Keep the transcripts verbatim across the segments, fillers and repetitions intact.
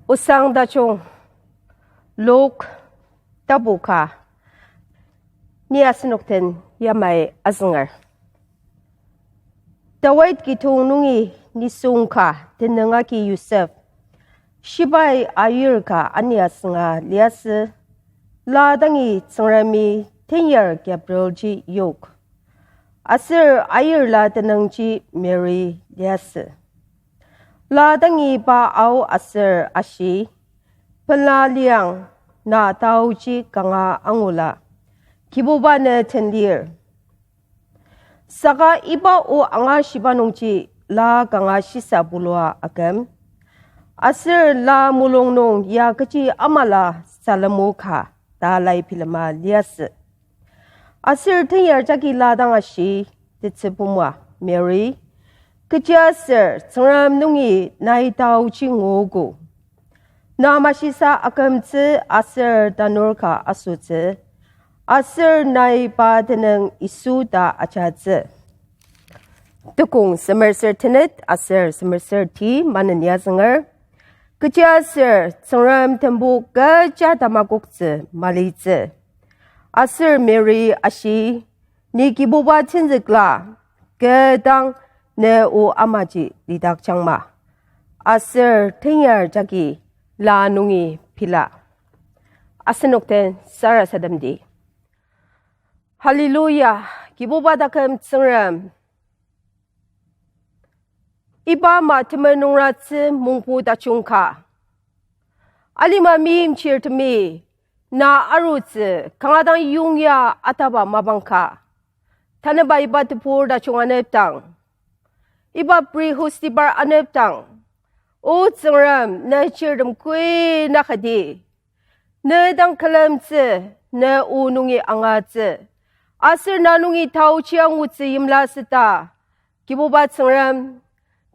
Osang tajung, Luk tapu ka, ni asenok den yamai azünger. Dawid kidong nungi nisung ka tenüng agi Yosep, shibai ayir ka aniasünga liasü, la dangi Tsüngremi tenyar Gabrielji yok. Aser ayirla tenüngji Mary liasü. La dangi pa ao aser ashi, pela liang, na taoji kanga angula, Kibuba ne den lir. Saka iba o angashiba nungji la kanga shisa bulua aküm, aser la mulung nung ya kechi amala salemo ka ta lai bilema liasü. Aser tenyar jagi la dang ashi, tetsü pumua, Mary, kechiaser Tsüngrem nungi nai taoji nguogo. Na mashisa akümtsü aser tanur ka asotsü, aser nai pa tenüng Yisu ta ajatsü. Tukong semer ser tenet aser semer ser ti maneni azünger. Kechiaser Tsüngrem tembu kecha tamakoktsü malitsü. Aser Mary ashi, ni Kibuba tenzükla, kü dang ne o amaji lidakjangma. Aser tenyar jagi la nungi pila. Asenok den sarasademdi. Hallelujah, Kibuba taküm Tsüngrem. Iba ama temenungratsü mungpu tajung ka. Alima meimchirtemi na arutsü kanga dang yongya ataba mapang ka. Tanüba iba tebur tajung anepdang, iba Brihostibar anepdang, O Tsüngrem, ne chirtem kui nakati. Ne dang külemtsü, ne o nungi angatsü. Aser na nungi taochi angutsü yimla süta, Kibuba Tsüngrem,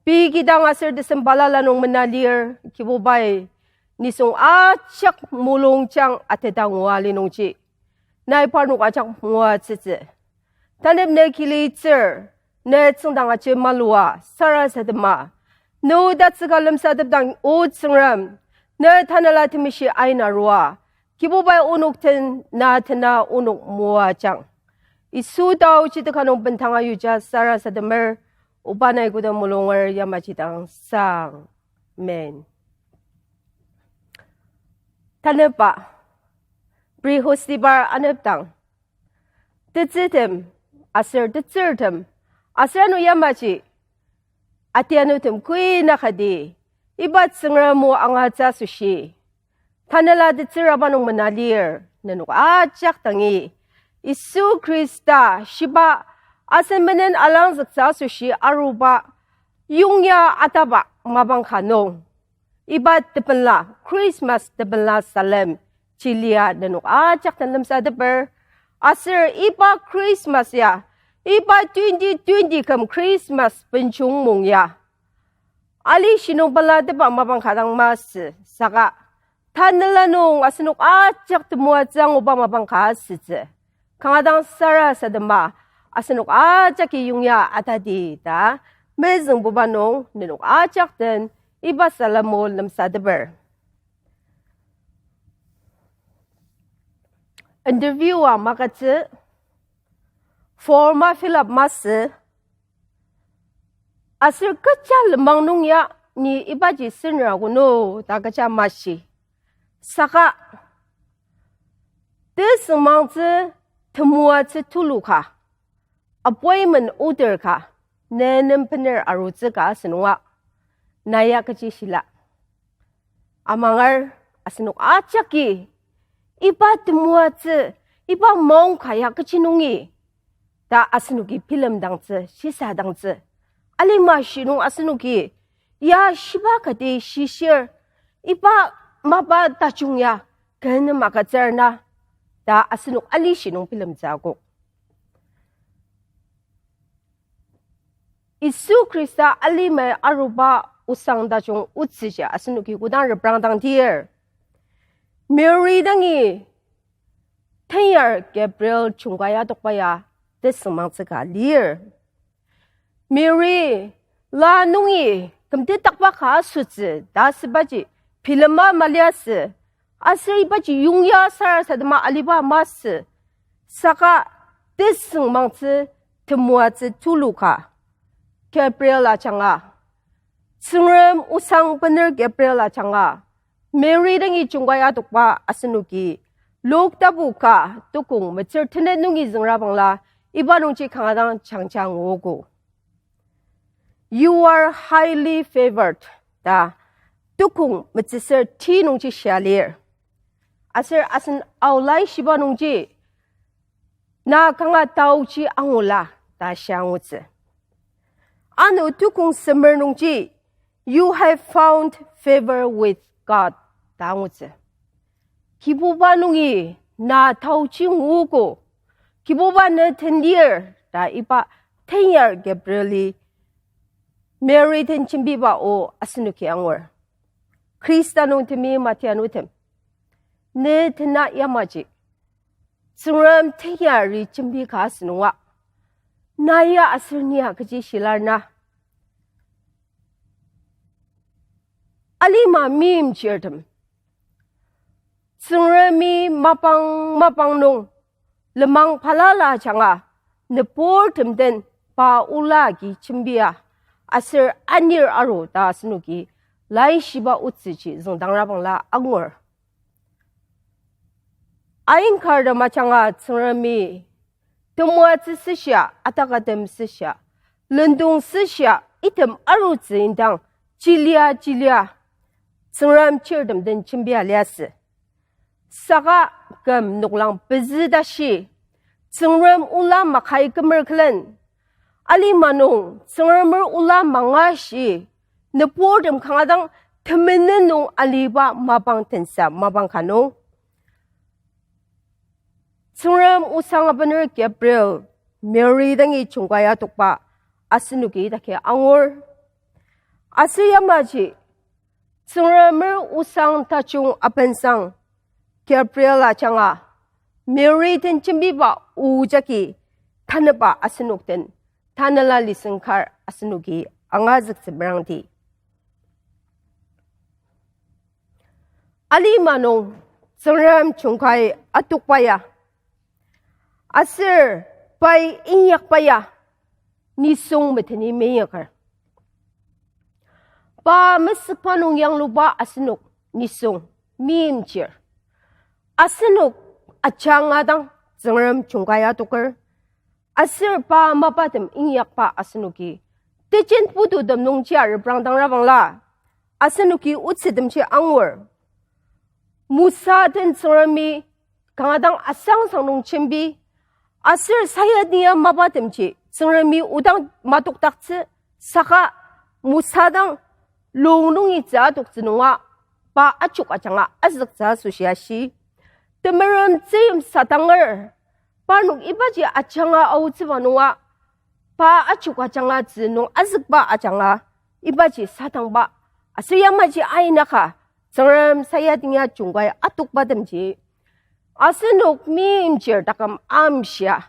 pei kidang aser tesem balala nung mena lir, Kibubai, nisung ajak mulungjang ateta ngua li nungji, nai parnok ajak nguatsütsü. Tanep ne kilitsür, ne tsüngdang aji malua, sarasadema. Ne oda tsüka lemsatepdang, O Tsüngrem, ne Tanela Temeshi aina arua, Kibubai onok den na tena onok moajang. Yisu taochi teka nung bendanga yuja sarasademer, oba nai koda mulunger yamaji dang sang. Amen. Tanepba, Brihostibar anepdang, tetsütem, aser tetsürtem, aser ano yamaji, atianutem kui nakati, iba Tsüngrem o angatsü asoshi, Tanela tetsüraba nung mena lir, nenok ajak dangi, Yisu Khrista shiba asen menen alangzüktsü asoshi aruba yongya ataba mapang ka nung, iba tepenla, Christmas tepenla salem, chilia nenok ajak den lemsateper, aser iba Christmas ya, iba twenty twenty küm Christmas benjung mung ya, ali shinung pelatepba mapang ka dang masü, saka Tanela nung asenok ajak temoatsü anguba mapang ka asütsü. Kanga dang sarasadema asenok ajaki yongya atadi ta, mezüngbuba nung nenok ajak den iba salem o lemsateper. Interview a magütsü, form a fill up masü, aser kecha lenmang nung ya ni ibaji senra kono ta kecha mashi. Saka tesüngmangtsü temoatsü tulu ka, appointment order ka, ne nem bener arutsü ka asünunga, na ya kechi shila. Amangar asenok ajaki, iba temoatsü, iba maong ka ya kechi nungi, ta asenoki bilemdangtsü, shisadangtsü. Alima shinung asenoki, ya shiba kati shishir, iba mapa tajung ya kü nem agütsür na, ta asenok ali shinung bilemtsü akok. Yisu Khrista alimai aruba osang tajung otsüji asenoki kodang reprangdang tir, Mary dangi tenyar Gabriel jungka ya tokba ya tesüngmangtsü ka lir. Mary la nungi kümtetakba ka asütsü ta asübaji bilema maliasü, aser ibaji yongya sarasadema aliba masü, saka tesüngmangtsü temoatsü tulu ka Gabriel ajanga, Tsüngrem osang bener Gabriel ajanga, Mary dangi jungkai adokba asenoki, Luk tapu ka tukong metsür tenet nungi züngra bangla, iba nungji kanga dang jangja nguogo. You are highly favored ta tukong metsüsür ti nungji shia lir. Aser asen Ao laishiba nungji, na kanga taoji angula ta shia angutsü. Ano tukong semer nungji, You have found favor with God ta angutsü. Kibuba nungi na taoji nguogo, Kibuba ne tendir ta iba tenyar Gabrieli Mary den jembiba o asenoki angur. Khrista nung temi matianutem, ne tena yamaji Tsüngrem tenyari jembi ka asünunga, na ya aser ni ya kechi shilar na? Alima meimchirtem, Tsüngremi mapang mapang nung lenmang balala ajanga nüburtem den pa ola agi jembia aser anir aru ta asenoki laishiba otsüji züngdangra bangla angur. Aingkartem ajanga Tsüngremi temoatsü süshia, atakatem süshia, lendong süshia, item arutsü indang chilia chilia Tsüngrem chirtem den jembia liasü. Saka küm noklang pezü tashi, Tsüngrem ola makai kümer külen, alima nung Tsüngremer ola mangashi, nüburtem kanga dang temenen nung aliba mapang tensa mapang ka nung, Tsüngrem osang abener Gabriel Mary dangi jungkai adokba asenoki idaki angur. Aser yamaji Tsüngremer osang tajung apensang Gabriel ajanga Mary den jembiba o jagi tanüba asenok den tanela listen kar asenoki angazüktsü merangdi. Alima nung Tsüngrem jungkai adokba ya aser pai inyakba ya nisung meteni meinyaker. Pa mesükba nung yangluba asenok nisung meimchir. Asenok ajanga dang Tsüngrem jungkai adoker. Aser pa mapatem inyakba asenoki tejen pututem nungji reprangdangra bangla, asenoki otsütemji angur. Mosa den Tsüngremi kanga dang asangsang nung jembi, aser sayudia mapatemji Tsüngremi odang matokdaktsü, saka Mosa dang lung nungi tsü adoktsü nunga pa ajok ajanga azüktsü asoshi ashi. Temerem tzüyim sadanger, parnok ibaji ajanga aotsüba nunga, pa ajok ajanga tzü nung azükba ajanga, ibaji sadangba, aser yamaji ainaka, Tsüngrem sayudia jungkai adokbatemji asenok meimchir taküm amshia,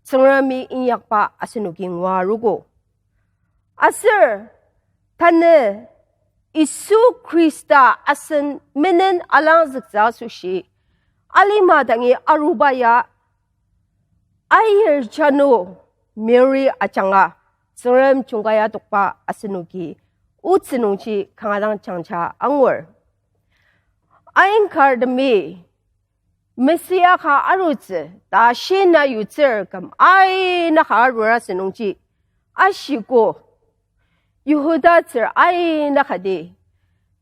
Tsüngremi inyakba asenoki ngua arogo. Aser tanü Yisu Khrista asen menen alangzüktsü asoshi, alima dangi aruba ya, aier janu Mary ajanga Tsüngrem jungkai adokba asenoki otsü nungji kanga dang jangja angur. Ainkartemi Mesia ka arutsü ta shina yutsür küm ainaka arur asü nungji, ashiko Yihudatsür ainakati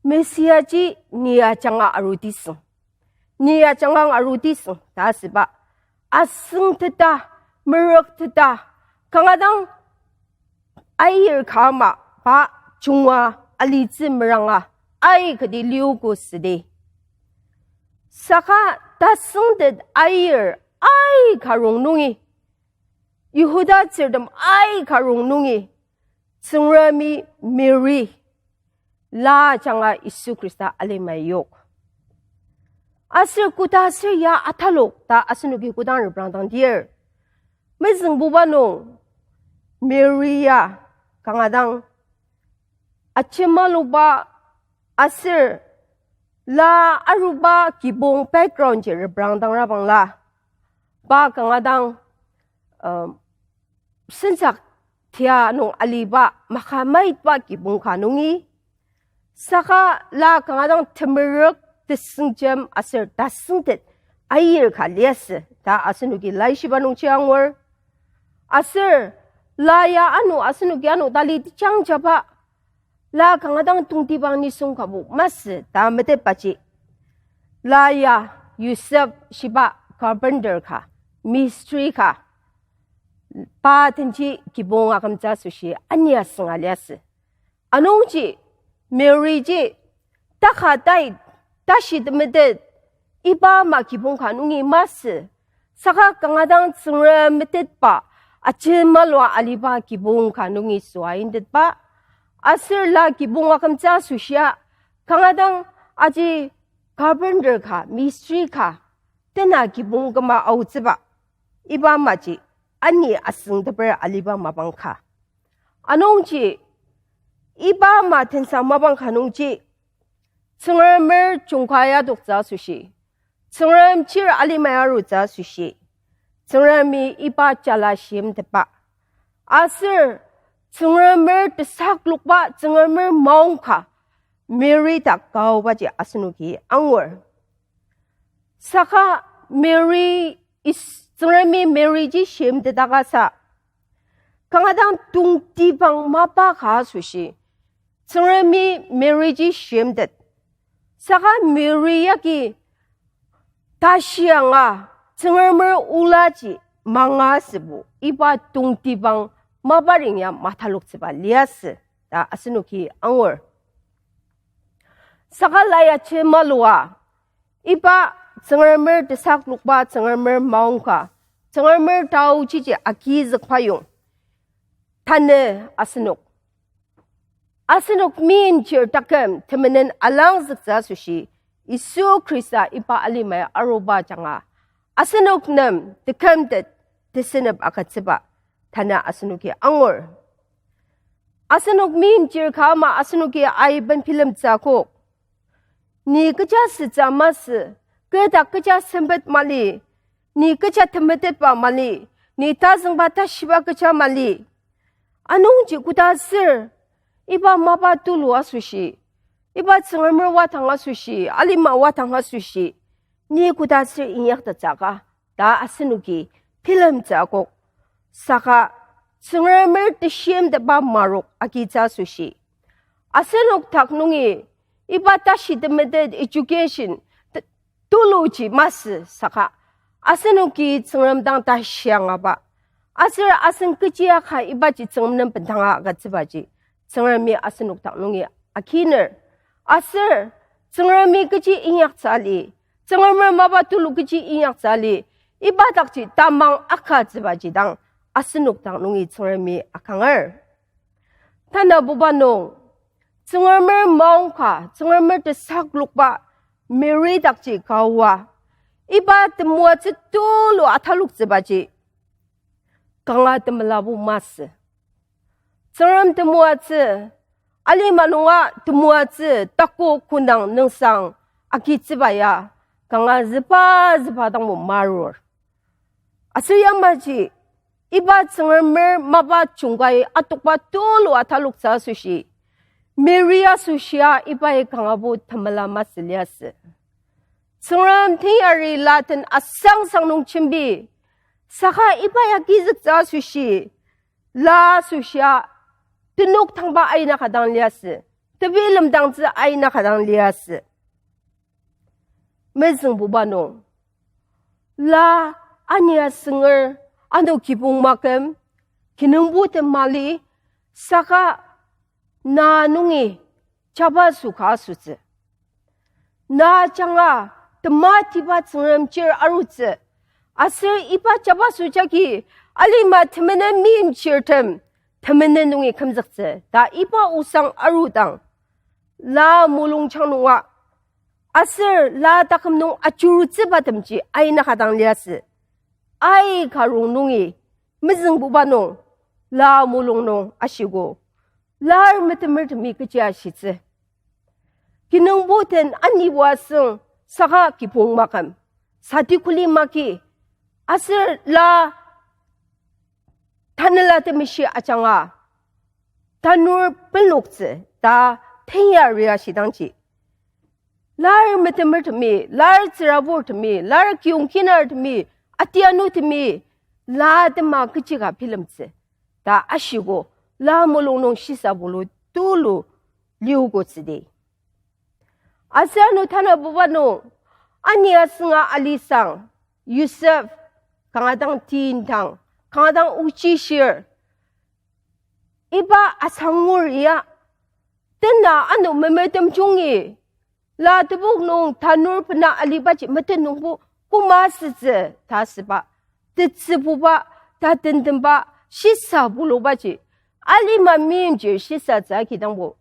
Mesiaji ni ajanga arutisüng, ni ajanga arutisüng ta asüba asüngteta, merükteta, kanga dang aier ka ama pa junga alitsü meranga aikati liogo südi. Saka tasüngtet aier aika rong nungi, Yihudatsürtem aika rong nungi, Tsüngremi Mary la ajanga Yisu Khrista alimai yok. Aser koda aser ya atalok ta asenoki kodang reprangdangdir, mezüngbuba nung Mary ya kanga dang ajemaluba aser La aruba kibong background ji reprang dang rabangla, pa kanga dang, um, sensak tia nung aliba maka maitba kibong ka nungi, saka la kanga dang temerük, tesüngjem aser tasüngtet ayir ka liasü ta asenoki laishiba nungji angur. Aser la ya ano asenoki ano tali tejangjaba, la kanga dang tongtibang nisung kabo masü ta metetbaji, la ya Yosep shiba carpenter ka, mistri ka, pa tenji kibong akümtsü asoshi ania sünga liasü. Anungji Mary ji taka tai tashi temetet iba ama kibong ka nungi masü, saka kanga dang Tsüngrem metetba ajemalua aliba kibong ka nungi süa intetba, aser la kibong akümtsü asoshia kanga dang aji carpenter ka, mistri ka, tena kibong küma aotsüba, iba amaji ani asüngteper aliba mapang ka. Anungji iba ama tensa mapang ka nungji Tsüngremer jungka yadoktsü asoshi, Tsüngrem chir alimai arutsü asoshi, Tsüngremi iba jala shimtetba, aser Tsüngremer tesaklokba, Tsüngremer maongka Mary dak kaobaji asenoki angur. Saka Mary is-, Tsüngremi Mary ji shimtetdakasa, kanga dang tongtibang mapa ka asoshi Tsüngremi Mary ji shimtet. Saka Mary yagi tashi anga Tsüngremer olaji manga asübo iba tongtibang mapa ring ya mataloktsüba liasü ta asenoki angur. Saka la ya jemalua iba Tsüngremer tesaklokba, Tsüngremer maongka, Tsüngremer taochiji agizükba yong, tanü asenok, asenok meimchir taküm temenen alangzüktsü asoshi, Yisu Khrista iba alimai aruba ajanga asenok nem tekümtet tesünep agütsüba tanü asenoki angur. Asenok meimchir ka ama asenoki aiben bilemtsü akok. Ni kecha sütsü masü, kü dak kecha sempet mali, ni kecha temetetba mali, ni tazüngba tashiba kecha mali. Anungji koda sür, iba mapa tulu asoshi, iba Tsüngremer wadang asoshi, alima wadang asoshi, ni koda sür inyaktettsüka ta asenoki bilemtsü akok. Saka Tsüngremer teshimtetba marok agitsü asoshi, asenok dak nungi iba tashi temetet education te-, tuluji masü saka, asenoki Tsüngrem dang tashi angaba, aser asen kechi aka ibaji Tsüngrem nem bendanga agütsübaji Tsüngremi asenok dak nungi akiner. Aser Tsüngremi kechi inyaktsü ali, Tsüngremer mapa tulu kechi inyaktsü ali, iba dakji tamang agütsübaji dang asenok dak nungi Tsüngremi akanger. Tanabuba nung, Tsüngremer maongka, Tsüngremer tesaklokba Mary dakji kaoa, iba temoatsü tulu ataloktsübaji kanga temelabo masü. Tsüngrem temoatsü, alima nunga temoatsü tako konang nüngsang agitsüba ya kanga züba züba dangbo marur. Aser yamaji, iba Tsüngremer mapa jungkai atokba tulu ataloktsü asoshi, Mary asoshia ibai kangabo temela masü liasü. Tsüngrem teyari la den asangsang nung jembi, saka iba ya agizüktsü asoshi, la asoshia tenok tangba aina ka dang liasü, tebilemdangtsü aina ka dang liasü. Mezüngbuba nung, la ania sünger, ano kibong maküm, kinungbo temali, saka na nungi jabaso ka asütsü. Na ajanga tematiba Tsüngrem chir arutsü. Aser iba jabaso jagi alima temenen meimchirtem temenen nungi kümzüktsü ta iba osang arudang, la mulungjang nunga aser la taküm nung ajurutsübatemji aina ka dang liasü. Aika rong nungi mezüngbuba nung, la mulung nung ashiko, lar metemertemi kechi ashitsü. kinungpo den anibo asüng saka kibong maküm, sati kuli maki, aser la Tanela Temeshi ajanga tanur penloktsü ta tenya ria shidangji, lar metemertemi, lar tsüraburtemi, lar kiyong kinartemi, atianutemi, la tema kechika bilemtsü ta ashiko, la mulung nung shisa bulu tulu liukotsüdi. Aser ano tanabuba nung, ani asünga alisang, Yosep, kanga dang tintang, kanga dang ochishir, iba asangur ya, tena ano memetem jungi, la tebok nung tanur bena alibaji meten nungbo koma asütsü ta asüba, tetsübuba, ta tentemba, shisa bulubaji, alima meimchir shisa tsü akidangbo,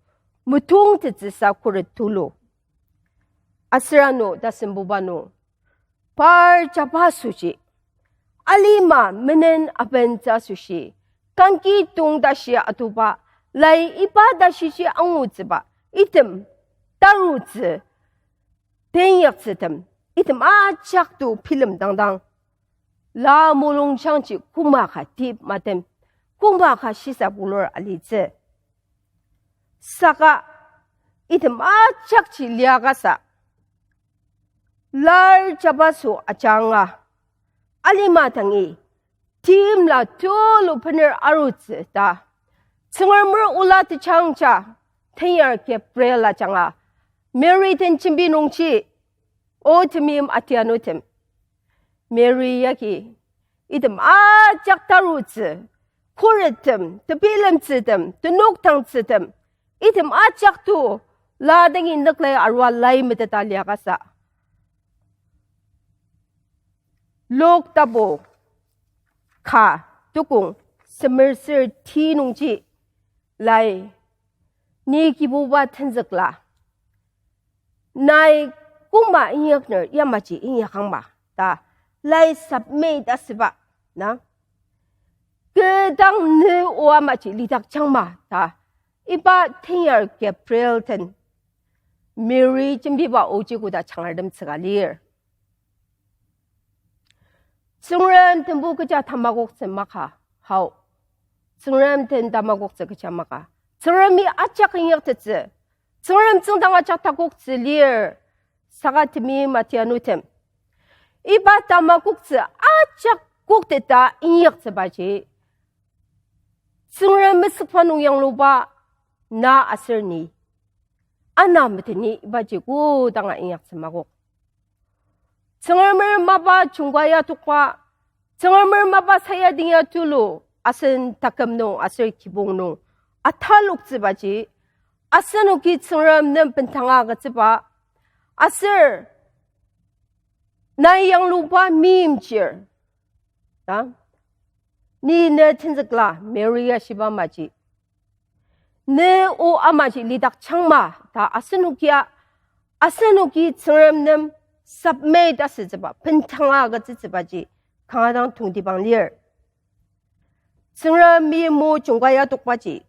metong tetsüsa khuret tulu. Aser ano tasembuba nung, par jaba asoshi, alima menen aben tsü asoshi, kangki tong tashi atuba, lai iba tashiji angutsüba, item tarutsü, tenyaktsütem, item ajak to bilemdangdang, la mulungjangji koma ka tip matem, koma ka shisa bulur alitsü. Saka item ajakji liakasa, lar jabaso ajanga, alima dangi, timla tulu bener arutsü ta, Tsüngremer ola tejangja, tenyar Gabriel ajanga, Mary den jembi nungji, o temeim atianutem, Mary yagi, item ajak tarutsü, khurettem, tebilemtsütem, tenokdangtsütem, item ajak to, la dangi nüklai arua lai meteta liakasa. Luk tapu ka, tukong semer ser ti nungji, lai, ni Kibuba tenzükla, nai koma inyakner yamaji inyakangma ta, lai submit asüba, na, kü dang ne o amaji lidakjangma ta, iba tenyar Gabriel den Mary jembiba oji koda jangartem tsüka lir. Tsüngrem tenbo kecha tamakoktsü maka, hao. Tsüngrem den tamakoktsü kecha maka, Tsüngremi ajak inyaktettsü, Tsüngrem tsüngdang ajak takoktsü lir, saka temeim atianutem, iba tamakoktsü ajak kokteta inyaktsübaji, Tsüngrem mesükba nung yangluba na aser ni, ana meteni ibaji kodanga inyaktsü makok. Tsüngremer mapa jungka ya tokba, Tsüngremer mapa sayadingi ya tulu, asen taküm nung aser kibong nung ataloktsübaji, asenoki Tsüngrem nem bendanga agütsüba, aser nai yangluba meimchir, ta, ni ne tenzükla Mary ya shiba amaji, ne o amaji lidakjangma ta asenokia, asenoki Tsüngrem nem submit asütsüba, bendanga agütsütsübaji kanga dang tongtibang lir. Tsüngrem meimo jungka ya tokbaji,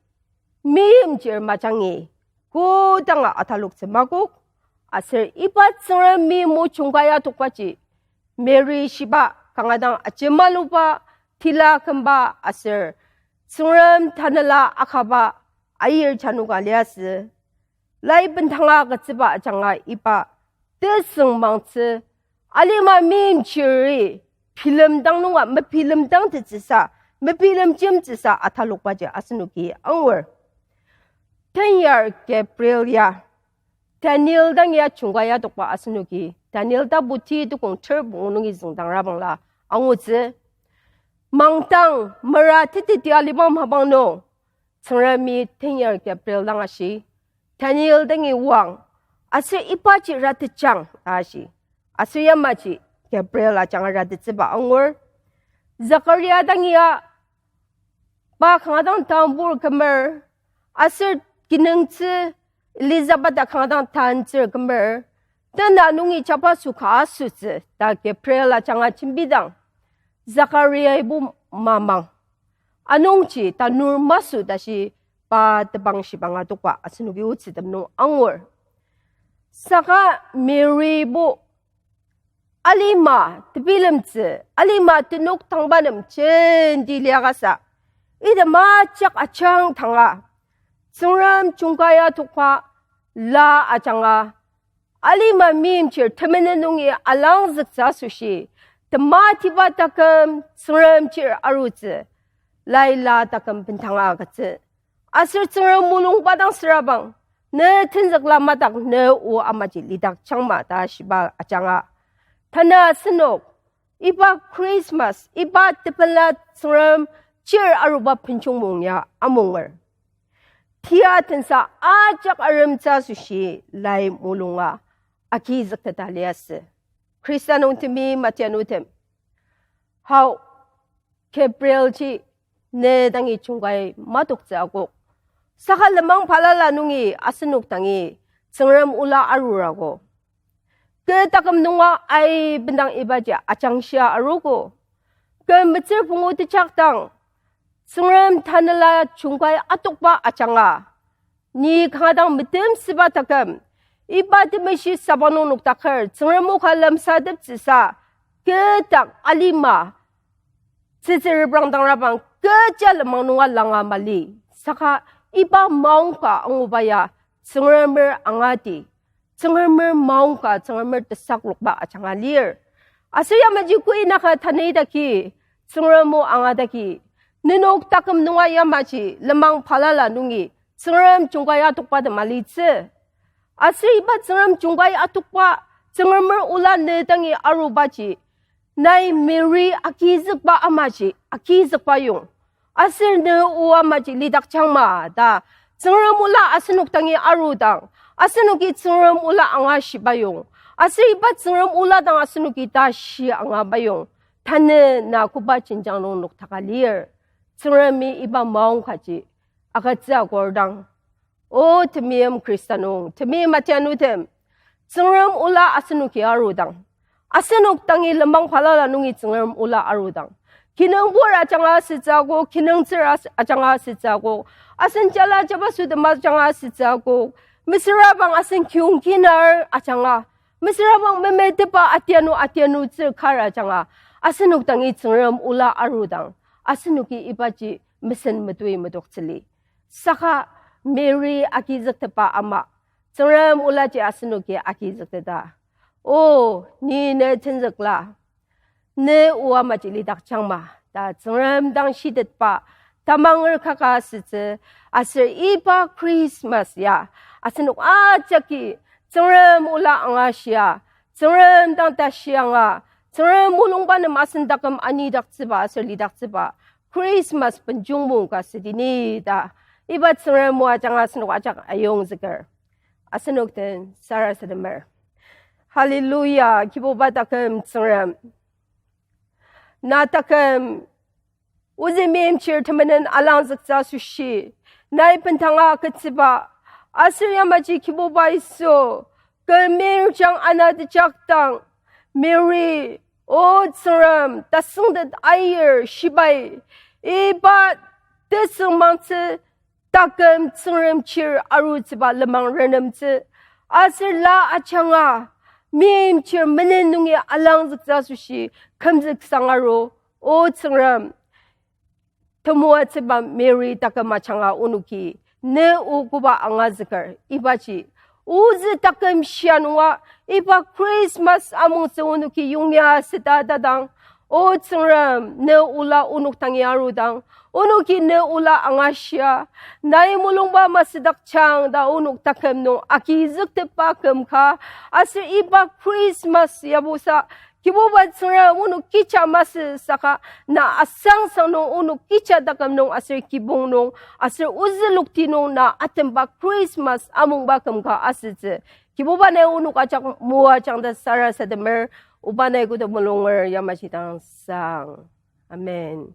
meimchir majangi kodanga ataloktsü makok, aser iba Tsüngrem meimo jungka ya tokbaji, Mary shiba kanga dang ajemaluba, tila kümba aser Tsüngrem tanela akaba ayir janoka liasü, lai bendanga agütsüba ajanga iba tesüngmangtsü, alima meimchiri bilemdang nunga mebilemdang tetsüsa, mebilemjemtsüsa atalokbaji asenoki angur. Tenyar Gabriel ya, Daniel dang ya jungka ya tokba asenoki, Daniel tapu ti tukong ter pungu nungi züngdangra bangla angutsü. Mangdang mera teteti alima mapang nung, Tsüngremi tenyar Gabriel dang ashi, Daniel dangi wang, aser ibaji ratejang ta ashi. Aser yamaji Gabriel ajanga ratettsüba angur. Zakaria dang ya, pa kanga dang tambur kümer, aser kinungtsü Elizabeth a kanga dang tantsür kümer, tena nungi jabaso ka asütsü ta Gabriel ajanga jembidang, Zakaria ibo mamang. Anungji tanur masü tashi pa tebang shibang adokba asenoki otsütem nung angur. Saka Mary bo alima tebilemtsü, alima tenok tangba nem jenti liakasa, item ajak ajang tanga, Tsüngrem jungkai atokba la ajanga, alima meimchir temenen nungi alangzüktsü asoshi, tematiba taküm Tsüngrem chir arutsü, lai la taküm bendanga agütsü. Aser Tsüngrem mulungba dang sürabang, ne tenzükla madak ne o amaji lidakjangma ta shiba ajanga, tanü asenok iba Christmas, iba tepela Tsüngrem chir aruba benjongmung ya amunger. Tia tensa ajak aremtsü asoshi lai mulunga agizükteta liasü. Khrista nung temi matianutem, hau, Gabriel ji ne dangi jungkai matoktsü akok. Saka lenmang balala nungi asenok dangi Tsüngrem ola arurago. Kü taküm nunga aibendang ibaji ajangshia arugo. Kü metsür pungu tejakdang, Tsüngrem tanela jungkai atokba ajanga, ni kanga dang metemsüba taküm, iba temeshi saba nung nokdaker Tsüngrem o ka lemsateptsüsa, kü dak alima tsütsü reprangdangrabang kecha lenmang nunga langa mali. Saka iba maongka anguba ya Tsüngremer angati, Tsüngremer maongka, Tsüngremer tesaklokba ajanga lir. Aser yamaji koi naka tanü idaki, Tsüngrem o angadaki, nenok taküm nunga yamaji lenmang balala nungi Tsüngrem jungkai atokba tema litsü. Aser iba Tsüngrem jungkai atokba, Tsüngremer ola ne dangi arubaji, nai Mary agizükba amaji agizükba yong, aser ne o amaji lidakjangma ta Tsüngrem ola asenok dangi arudang, asenoki Tsüngrem ola angashiba yong, aser iba Tsüngrem ola dang asenoki tashi angaba yong, tanü na koba jenjang nung noktaka lir. Tsüngremi iba maong kaji agütsü akordang, o temeim Khrista nung, temeim atianutem, Tsüngrem ola asenoki arudang, asenok dangi lenmang balala nungi Tsüngrem ola arudang, kinungbur ajanga asütsü akok, kinungtsür as-, ajanga asütsü akok, asen jala jabaso tema ajanga asütsü akok, mesüra bang asen kiong kinar ajanga, mesüra bang memetepa atianu atianutsür kar ajanga, asenok dangi Tsüngrem ola arudang, asenoki ibaji mesen metui metoktsüli. Saka Mary agizüktepa ama, Tsüngrem olaji asenoki agizükteta, o, ni ne tenzükla, ne o amaji lidakjangma ta Tsüngrem dang shitetba tamanger kaka asütsü. Aser iba Christmas ya asenok ajaki Tsüngrem ola angashia, Tsüngrem dang tashi anga, Tsüngrem mulungba nem asen taküm anidaktsüba aser lidaktsüba Christmas benjongmung ka südi ni ta iba Tsüngrem o ajanga asenok ajak ayongzüker. Asenok den sarasademer. Hallelujah, Kibuba taküm Tsüngrem, na taküm ozü meimchir temenen alangzüktsü asoshi, nai bendanga agütsüba, aser yamaji Kibuba Yisu, kü mirjang ana tejakdang, Mary, o Tsüngrem, tasüngtet ayir shibai, iba tesüngmangtsü taküm Tsüngrem chir arutsüba lenmang renemtsü, aser la ajanga meimchir menen nungi alangzüktsü asoshi kümzüksang aru, o Tsüngrem, temoatsüba Mary taküm ajanga onoki ne o koba angazüker ibaji, ozü taküm shia nunga iba Christmas amongtsü onoki yongya süta tadang, o Tsüngrem, ne ola onok dangi arudang, onoki ne ola angashia, nai mulungba masüdakjang ta onok taküm nung agizüktepa küm ka, aser iba Christmas yabusa, Kibuba Tsüngrem, onok kecha masü saka, na asangsang nung onok kecha taküm nung aser kibong nung aser ozü lokti nung na atemba Christmas amongba küm ka asütsü. Kibuba nai onok ajak moajang ta sarasademer, oba nai koda mulunger yamaji dang sang. Amen.